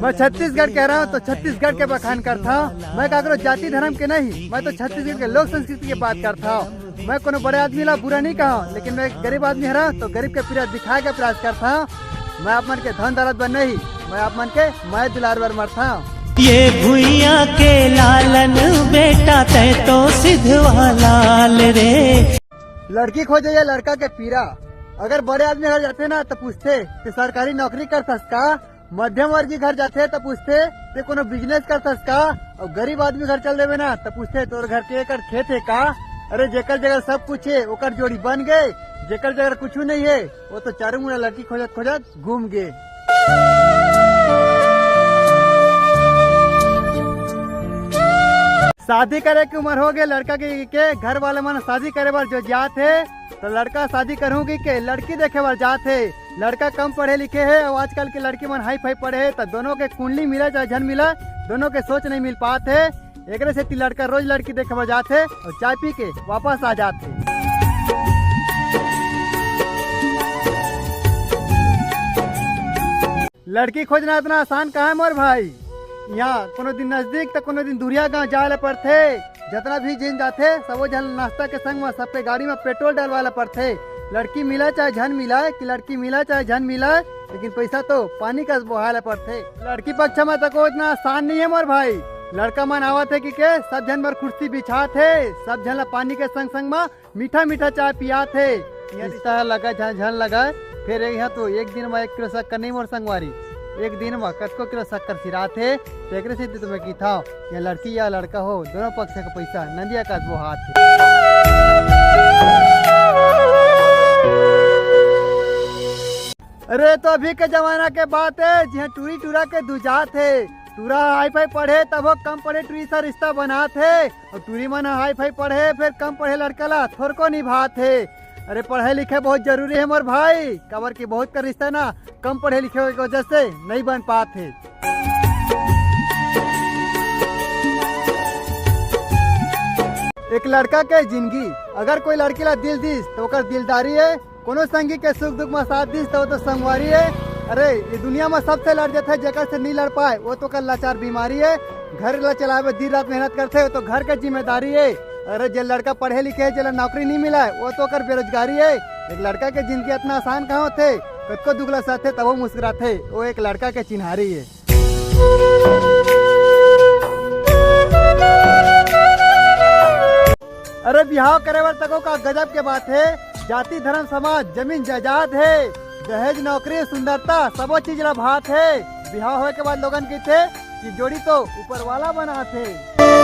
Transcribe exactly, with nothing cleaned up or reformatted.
मैं छत्तीसगढ़ के हरंव तो छत्तीसगढ़ के बखान करथंव। मैं काकरो जाति धर्म के नहीं, मैं तो छत्तीसगढ़ के लोक संस्कृति के बात करथंव। मैं कोनो बड़े आदमी ला बुरा नहीं कहंव, लेकिन मैं एक गरीब आदमी हरंव तो गरीब के पीरा दिखाए के प्रयास करथंव। मैं आप मन के धन दौलत बर नहीं, मैं आप मन के मया दुलार बर मरथंव। ये भुइयां के लालन बेटा, तैं तो सिधवा लाल रे। लड़की खोजे या लड़का के पीरा। अगर बड़े आदमी घर जाथे ना, तो पूछथे कि सरकारी नौकरी करथस का? मध्यम वर्गीय घर जाथे, तो पूछथे, "तैं कोनो बिजनेस करथस का?" अउ गरीब आदमी घर चल देबे ना, तो पूछथे, "तोर घर के एकड़ खेत हे का?" अरे, जेकर जगह सब कुछ हे, ओकर जोड़ी बन गे। जेकर जगह कुछू नहीं हे, वो तो चारों मुड़ा लड़की खोजत खोजत घूम गे। शादी करे के उम्र हो गे लड़का के, के घर वाले मन शादी करे बर जो जात हे, तो लड़का शादी करहूं कहिके लड़की देखे बर जात हे। लड़का कम पढ़े लिखे हे अउ आजकल के लड़की मन हाई फाई पढ़े हे, तो दोनों के कुंडली मिला चाहे झन मिला, दोनों के सोच नहीं मिल पात हे। एकरे सेती लड़का रोज लड़की देखे बर जात हे अउ चाय पी के वापस आ जात हे। लड़की खोजना इतना आसान कहाँ हे मोर भाई? यहाँ कोनो दिन नजदीक तो कोनो दिन दूरिया गांव जाए ला पड़थे। जतना भी झिन जाथे, सबो झन नाश्ता के संग म सबके गाड़ी म पेट्रोल डलवाए ला पड़थे। लड़की मिला चाहे झन मिला, कि लड़की मिला चाहे झन मिला, लेकिन पैसा तो पानी कस बोहाए ला पड़थे। लड़की पक्ष म तको इतना आसान नहीं हे मोर भाई। लड़का मन आवत हे कहिके सब झन बर कुर्सी बिछात हे, सब झन ला पानी के संग संग म मीठा मीठा चाय पियात हे। रिश्ता ह लगय झन झन लगय, फेर यहाँ तो एक दिन म एक किलो शक्कर नहीं मोर संगवारी, एक दिन म कतको किलो शक्कर सिरात हे। तेकरे सेती तो मैं किथंव, या लड़की या लड़का हो, दोनों पक्ष के पैसा नंदिया कस बोहात हे। अरे, तो अभी के जमाना के बात हे, जिहाँ टूरी टूरा के दुजात हे। टूरा हाई फाई पढ़े, तभो कम पढ़े टूरी से रिश्ता बनात हे। अउ टूरी मन ह हाई फाई पढ़े, फेर कम पढ़े लड़का ला थोरको निभात हे। अरे, पढ़े लिखे बहुत जरूरी हे मोर भाई, काबर कि बहुत कर रिश्ता ना कम पढ़े लिखे के वजह से नहीं बन पात हे। एक लड़का के जिंदगी, अगर कोई लड़की ला दिल दिस, तो ओकर दिलदारी हे। कोनो संगी के सुख दुख म साथ दिस, त वो तो संगवारी हे। अरे, ये दुनिया म सबसे लड़ जथे, जेकर से नहीं लड़ पाए, वो तो ओकर लाचार बीमारी हे। घर ला चलाए बर दिन रात मेहनत करथे, वो तो घर के जिम्मेदारी हे। अरे, जे लड़का पढ़े लिखे हे, जेला नौकरी नहीं मिलाए, वो तो ओकर बेरोजगारी हे। एक लड़का के जिंदगी इतना आसान कहाँ होथे? कतको दुख ला सहथे, तभो मुस्कुराथे, वो एक लड़का के चिन्हारी हे। अरे, बिहाव करे बर तको का गजब के बात हे। जाति, धर्म, समाज, जमीन जायदाद हे, दहेज, नौकरी, सुंदरता, सबो चीज ला भात हे। बिहाव होए के बाद लोगन कहिथे कि जोड़ी तो ऊपर वाला बनात हे।